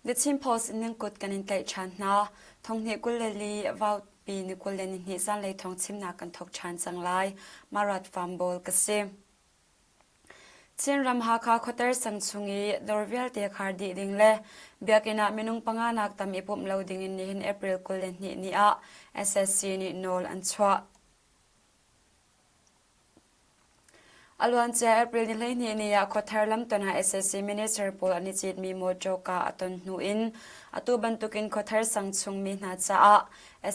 The Chin Post in nan kut kan in tlaih ṭhan hna. Thonghnih 24 vaupi ni 22 zanlei thawng chimnak kan thawk ṭhan cang lai. Marat Farm Bawl ka si. Chinram Hakha khuater sang chung i dawr vialte khar dih ding le biakinn ah minung panga nak tam i pumh lo ding in nihin April 22 ni ah SSC nih nawl an chuah. A luancia April ni 12 ni ah khuathar lamton ah sac minister pawl an i citmi mawṭawka a ton hnu in atu bantukin khuathar sang chungmi hna caah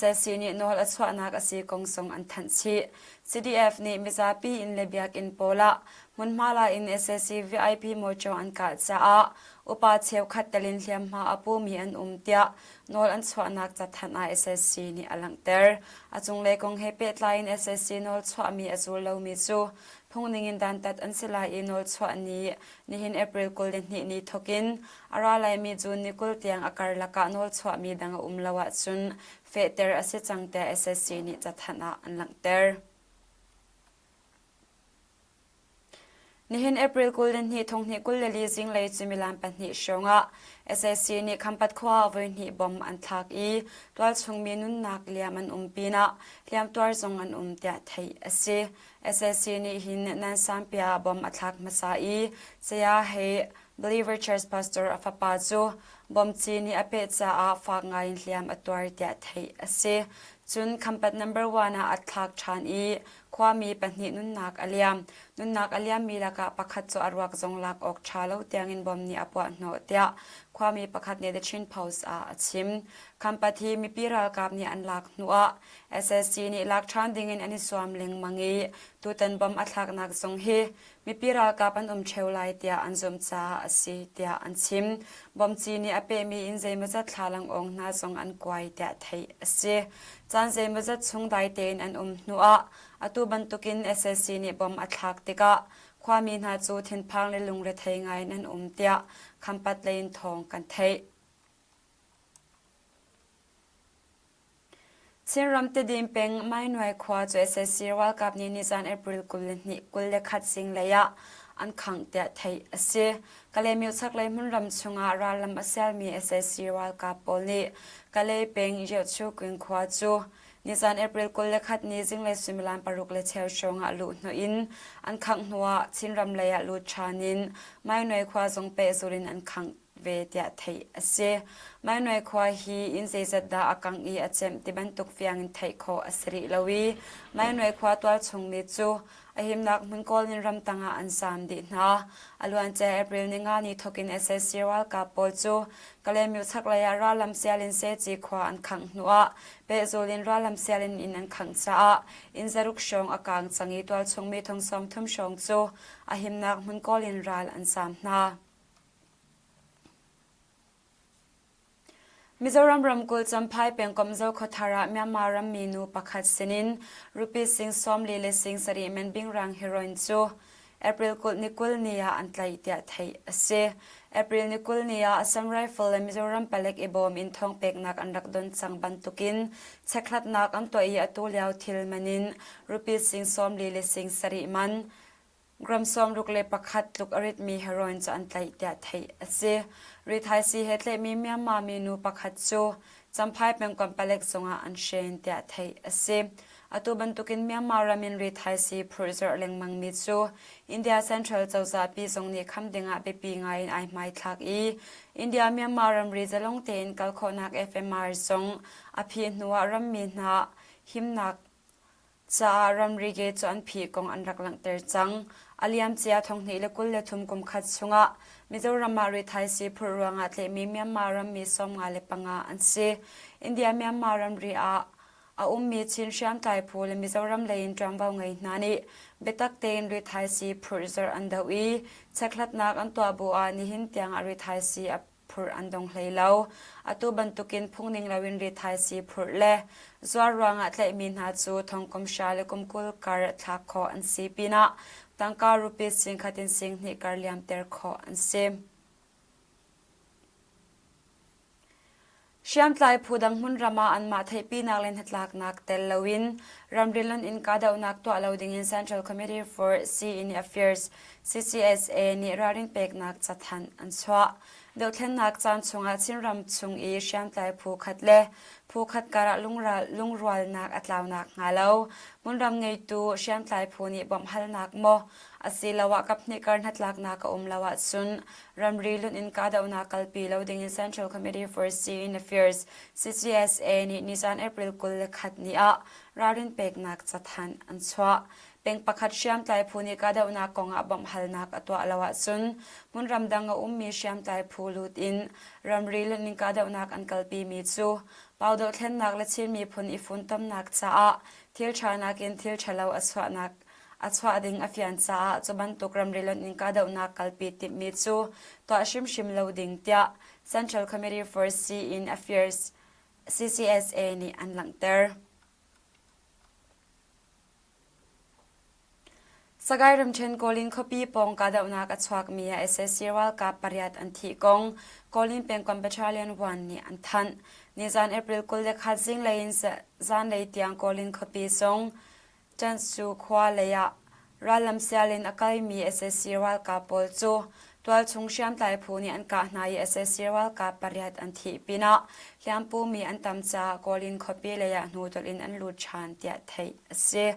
sac nih nawl a chuahnak a si kong zong an thanh chih. CDF nih mizapi inn le biakinn pawl ah hmunhma la in sac VIP mawṭaw an kah caah upa cheukhat tel in hliamhma a pumi an um tiah nawl an chuahnak cathanh ah sac nih a langhter. A cunglei kong he pehtlai in sac nawl chuahmi a zul lomi cu phungning in dantat an si lai i nawl chuah ni nihin April 22 ni thawkin a ra laimi June ni 20 tiang a karlak ah nawl chuahmi dang a um lo ahcun fehter a si cang tiah sac nih cathanh ah an langhter. Nihin April 22 thonghnih 24 zinglei suimilam pahnih hrawng ah sac nih Khampat khua ah voihnih bomb an thlak i tualchung mi nunnak liam an um pinah hliamtuar zong an um tiah theih a si. sac nih hin Nansanpia ah bomb a thlak hmasa i saya he Believer Church pastor a fapa cu bomci nih a peh caah fak ngai in hliam a tuar tiah theih a si. Cun Khampat number one ah a thlak ṭhan i Khuami pahnih nunnak a liam. Nunnak a liammi lakah pakhat cu a ruak zong lak awk ṭha lo tiangin bom nih a puahhnawh tiah khuami pakhat nih The Chin Post ah a chim. Khampat hi mipi ralkap nih an lak hnuah SSC nih lak ṭhan dingin an i zuam lengmang i tutan bom a thlaknak zong hi Mipi ralkap an um ṭheo lai tiah an zumh caah a si tiah an chim. Bawmci nih a pehmi inn zeimawzat thlalangawng hna zong an kuai tiah theih a si. Caan zeimawzat chung dai tein an um hnuah atu bantukin sac nih bom a thlak tikah khuami hna cu thinphang le lungrethei ngaiin an um tiah Khampat lei in thawng kan theih. Chinram Tedim peng Mainuai khua cu sac ralkap nih nizan April 22 21 zinglei ah an khangh tiah theih a si. Kalaymyo chaklei hmunram chungah rallam a sialmi sac ralkap pawl nih Kalay peng Yohchukwin khua cu nizan April 21 ni zinglei suimilam paruk le cheu hrawng ah luhhnawh in an khangh hnuah Chinram lei ah lut ṭhan in Mainuai khua zong pehzul in an khangh ve tiah theih a si. Mainuai khua hi inn zeizat dah a kangh i a cemh ti bantuk fiang in theih khawh a si rih lo i Mainuai khua tualchung mi cu a himnak hmun kawl in ramtang ah an zaam dih hna. A luancia April ninga ni thawk in sac ralkap pawl cu Kalaymyo chaklei ah rallam sial in Seci khua an khangh hnuah pehzul in rallam sial in inn an khangh caah inn zaruk hrawng a kaang cang i tualchung mi thong 30 hrawng cu a himnak hmun kawl in ral an zaam hna. Mizoram ramkulh Champhai pengkomh Zokhawthar ah Myanmar rammi nu pakhat sinin rupees sing 40 le sing sarih men bingrang heroin cu April 20 ni 20 ni ah an tlaih tiah theih a si. April ni 20 ni ah Assam Rifle le Mizoram palek i bawm in thawngpeknak an rak don cang bantukin chekhlatnak an tuah i atu lio thil man in rupees sing 40 le sing sarih man Gram 61 tluk a ritmi heroin cu an tlaih tiah theih a si. Rithaisii he tlaihmi Myanmar minu pakhat cu Champhai pengkomh palek zungah an hren tiah theih a si. Atu bantukin Myanmar ram in rithaisii phurhzorh lengmangmi cu India Central cozah pi zong nih kham dingah biapi ngai in ai hmaithlak i India-Myanmar ramri zalong tein kal khawhnak FMR zong a phih hnuah rammi hna himnak caah ramri ge cu an phih kong an rak langhter cang. A liamcia 2023 kum khat chungah Mizoram ah rithaisii phurh ruangah tlaihmi Myanmar rammi 55 an si. India-Myanmar ramri ah a ummi Chin hriamtlai phu le Mizoram lei in ṭuanvo ngei hna nih biatak tein rithaisii phurh zarh an doh i chekhlatnak an tuah bu ah nihin tiangah rithaisii a phurh an dong hlei lo. Atu bantukin phungning loin rithaisii phurh le zuar ruangah tlaihmi hna cu thong kum hra le kum 20 kar thlak khawh an si pinah tangka rupees singkhat in singhnih kar liamter khawh an si. Hriamtlai phu dang hmunram ah anmah theihpinak le hnatlaknak tel loin ramri lonh in kahdohnak tuah lo dingin Central Committee for Sea Affairs CCSA nih ralrin peknak cathanh an chuah. Dohthlennak caan chungah Chinram chung i hriamtlai phu khat le phu khat karah lungrualnak a tlaunak hnga lo hmunram ngeitu hriamtlai phu nih bawmhhalnak maw asiloah kaphnih kar hnatlaknak a um lo ahcun ramri lunh in kahdohnak kalpi lo dingin Central Committee for Chin Affairs CCSA nih nizan April 21 ni ah ralrin peknak cathanh an chuah. Peng pakhat hriamtlai phu nih kahdohnak kongah bawmhhalnak a tuah lo ahcun hmunram dang a ummi hriamtlai phu lut in ramri lunh in kahdohnak an kalpimi cu Pau dohthlennak le Chin miphun i funtomnak caah thil ṭha nakin thil ṭhalo a chuahnak a chuah ding a fian caah cu bantuk ramri lonh in kahdohnak kalpi timhmi cu tuah hrimhrim lo ding tiah Central Committee for Sea Affairs CCSA nih an langhter. Sagaing ramṭhen Kawlin khuapi pawng kahdohnak a chuakmi ah sac ralkap pariat an thih kong Kawlin pengkomh Battalion 1 nih an thanh. Nizan April 21 zinglei in zanlei tiang Kawlin khuapi zung Chansu khua lei ah Rallam sial in a kalmi sac ralkap pawl cu tualchung hriamtlai phu nih an kah hna i sac ralkap pariat an thih pinah hliampumi an tam caah Kawlin khuapi lei ah hnutolh in an lut ṭhan tiah theih a si.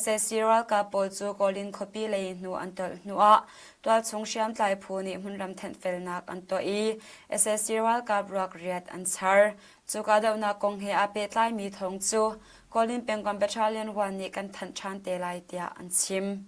Sac ralkap pawl cu Kawlin khuapi lei hnu an tolh hnuah tualchung hriamtlai phu nih hmunram thenhfelnak an tuah i sac ralkap ruak riat an char. Cu kahdohnak kong he aa pehtlaimi thawng cu Kawlin pengkomh Battalion 1 nih kan thanh ṭhan te lai tiah an chim.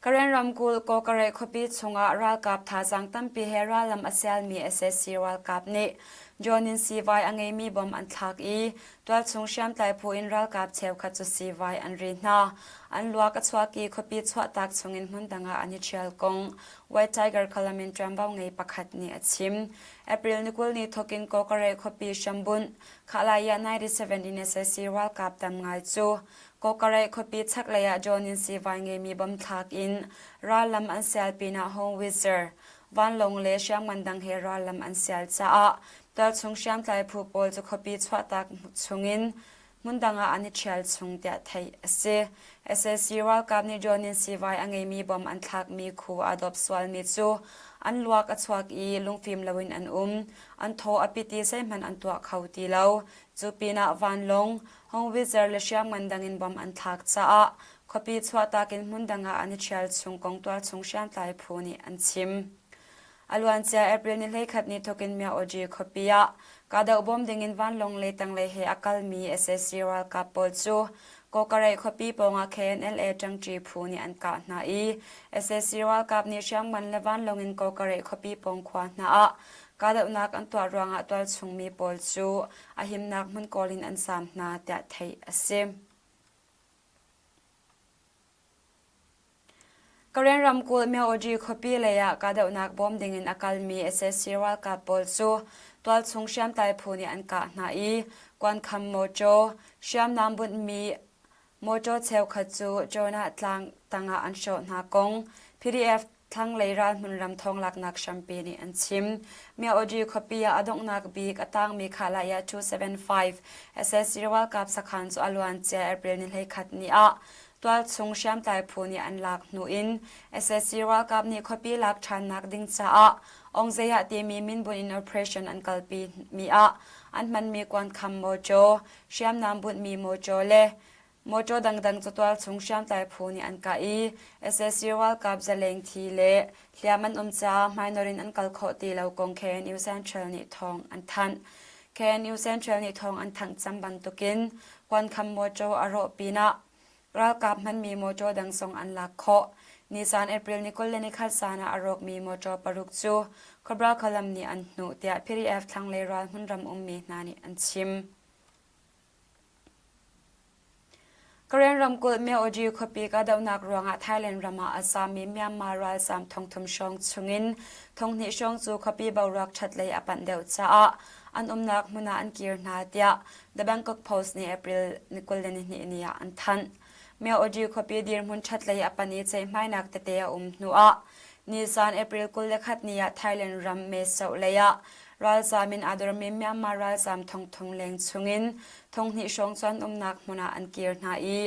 Karen ramkulh Kawkareh khuapi chungah ralkap thazaang tampi he rallam a sialmi sac ralkap nih drone in siivai a ngeimi bom an thlak i tualchung hriamtlai phu in ralkap cheukhat cu siivai an ri hna. An luak a chuak i khuapi chuahtak chungin hmundang ah an i ṭhial kong White Tiger Column in ṭuanvo ngei pakhat nih a chim. April ni 20 ni thawkin Kawkareh khuapi hrambunh Khalaya 97 in sac ralkap tam ngai cu Kawkareh khuapi chaklei ah drone in siivai ngeimi bom thlak in rallam an sial pinah Howitzer vanlawng le hriamngan dang he rallam an sial caah tualchung hriamtlai phu pawl cu khuapi chuahtak chungin hmundang ah an i ṭhial chung tiah theih a si. Sac ralkap nih drone in siivai a ngeimi bom an thlakmi khu aa dawp sualmi cu an luak a chuak i lungfim loin an um. An thaw a pit i zeihmanh an tuah kho ti lo. Cu pinah vanlawng, howitzer le hriamngan dang in bom an thlak caah khuapi chuahtak in hmundang ah an i ṭhial chung kong tualchung hriamtlai phu nih an chim. A luancia April ni 11 ni thawkin Myaoji khuapi ah kahdoh bawm dingin vanlawng le tanglei he a kalmi sac ralkap pawl cu Kawkareh khuapi pawngah KNLA ṭangṭi phu nih an kah hna i sac ralkap nih hriamngan le vanlawng in Kawkareh khuapi pawng khua hna ah kahdohnak an tuah ruangah tualchungmi pawl cu a himnak hmun kawl in an zaam hna tiah theih a si. Karen ramkulh Myaoji khuapi lei ah kahdohnak bawm dingin a kalmi sac ralkap pawl cu tualchung hriamtlai phu nih an kah hna i kuankham mawṭaw, hriamnam bunhmi mawṭaw cheukhat cu Jonah tlang tangah an hrawh hna kong PDF thlanglei ralhmun ram thawnglaknak hrampi nih an chim. Myaoji khuapi ah a donghnak bik a tangmi Khalaya 275 sac ralkap sakhan cu a luancia April ni 11 ni ah Tualchung hriamtlai phu nih an lak hnu in sac ralkap nih khuapi lak ṭhannak ding caah Ongzeyah timi minbunh in operation an kalpi mi ah an hmanmi kuankham mawṭaw, hriamnam bunhmi mawṭaw le mawṭaw dangdang cu tualchung hriamtlai phu nih an kah i sac ralkap zaleng thi le hliam an um caah hmainawr in an kal khawh ti lo kong KNU Central nih thawng an thanh. KNU Central nih thawng an thanh cang bantukin kuankham mawṭaw a rawh pinah Ralkap hmanmi mawṭaw dang zong an lak khawh. Nisan April ni 21 zan ah a rawkmi mawṭaw paruk cu Cobra Column nih an hnuh tiah PDF thlanglei ral hmunram ummi hna nih an chim. Karen ramkulh Myaoji khuapi kahdohnak ruangah Thailand ram ah a zaammi Myanmar ralzaam thongthum hrawng chungin thonghnih hrawng cu khuapi boruak ṭhat lei a panh deuh caah an umnak hmun ah an kir hna tiah The Bangkok Post nih April ni 22 ni ah an thanh. Myaoji khuapi dirhmun ṭhatlei a pan i ceihmainak tete a um hnuah nizan April 21 ni ah Thailand ram Mae Sot lei ah ralzaam in aa dormi Myanmar ralzaam thongthum leng chungin thonghnih hrawng cu an umnak hmun ah an kir hna i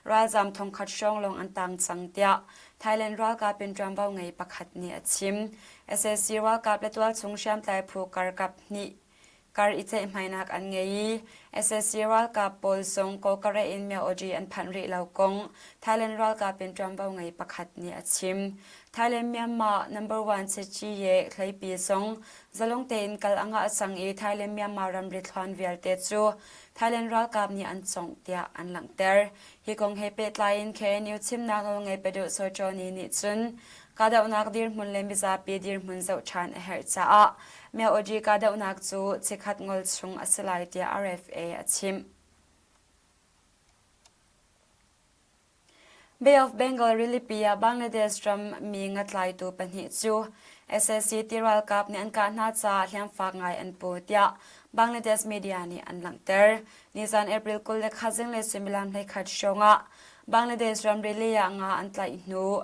ralzaam thongkhat hrawng lawng an tang cang tiah. Thailand ralkap in ṭuanvo ngei pakhat nih a chim. Sac ralkap le tualchung hriamtlai phu karkap hnih kar i ceihmainak an ngei i sac ralkap pawl zong Kawlkare in Myaoji an phanh rih lo kong Thailand ralkap in ṭuanvo ngei pakhat nih a chim. Thailand Myanmar number one Chichi Ye Hleipi zong zalong tein kal a ngah cang i Thailand Myanmar ramri thluan vialte cu Thailand ralkap nih an congh tiah an langhter. Hi kong he pehtlai in KNU chimnak nawlngei Paduh Sawṭawni nih cun kahdohnak dirhmun le mizapi dirhmun zoh ṭhan a herh caah Myaoji kahdohnak cu chikkhat ngol chung a si lai tiah RFA a chimh. Bay of Bengal rilipi ah Bangladesh ram mi ngatlaitu pahnih cu sac ti ralkap nih an kah hna caah hliamfak ngai an pu tiah Bangladesh media nih an langhter. Nizan April 23 zinglei suimilam 11 hrawng ah Bangladesh ramri lei ah nga an tlaih hnu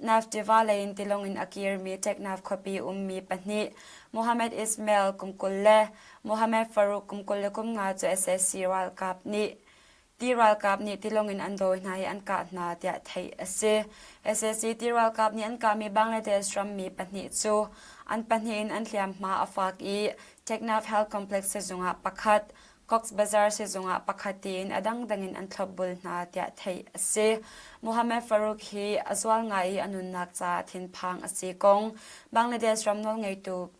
Naf tiva lei in tilawng in a kirmi Teknaf khuapi ummi pahnih Mohammed Ismail kum 20 le Mohammed Farouk kum 25 cu sac ralkap nih Ti ralkap nih tilawng in an dawi hna i an kah hna tiah theih a si. Sac ti ralkap nih an kahmi Bangladesh rammi pahnih cu an pahnih in an hliamhma a fak i Teknaf Health Complex sizung ah pakhat, Cox's Bazar sizung ah pakhat tiin a dangdang in an thlopbul hna tiah theih a si. Mohammed Farouk hi a zual ngai i a nunnak caah thinphang a si kong Bangladesh ram nawlngeitu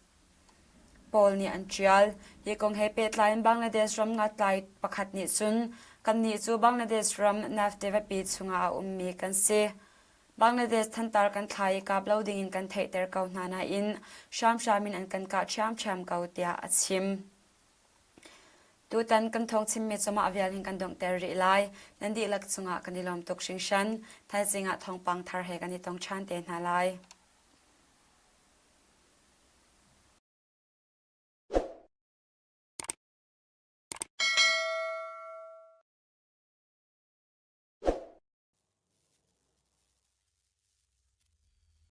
pawl nih an ṭial. Hi kong he pehtlai in Bangladesh ram ngatlai pakhat nih cun kannih cu Bangladesh ram Naf tivapi chungah a ummi kan si. Bangladesh thantar kan thla i kap lo dingin kan theihter ko hna nain hramhram in an kan kah ṭhiamṭhiam ko tiah a chim. Tutan kan thawng chimmi cu mah vial hin kan donghter rih lai. Nan dihlak cungah kan i lawm tuk hringhran. Thaizing ah thawngpang thar he kan i tong ṭhan te hna lai.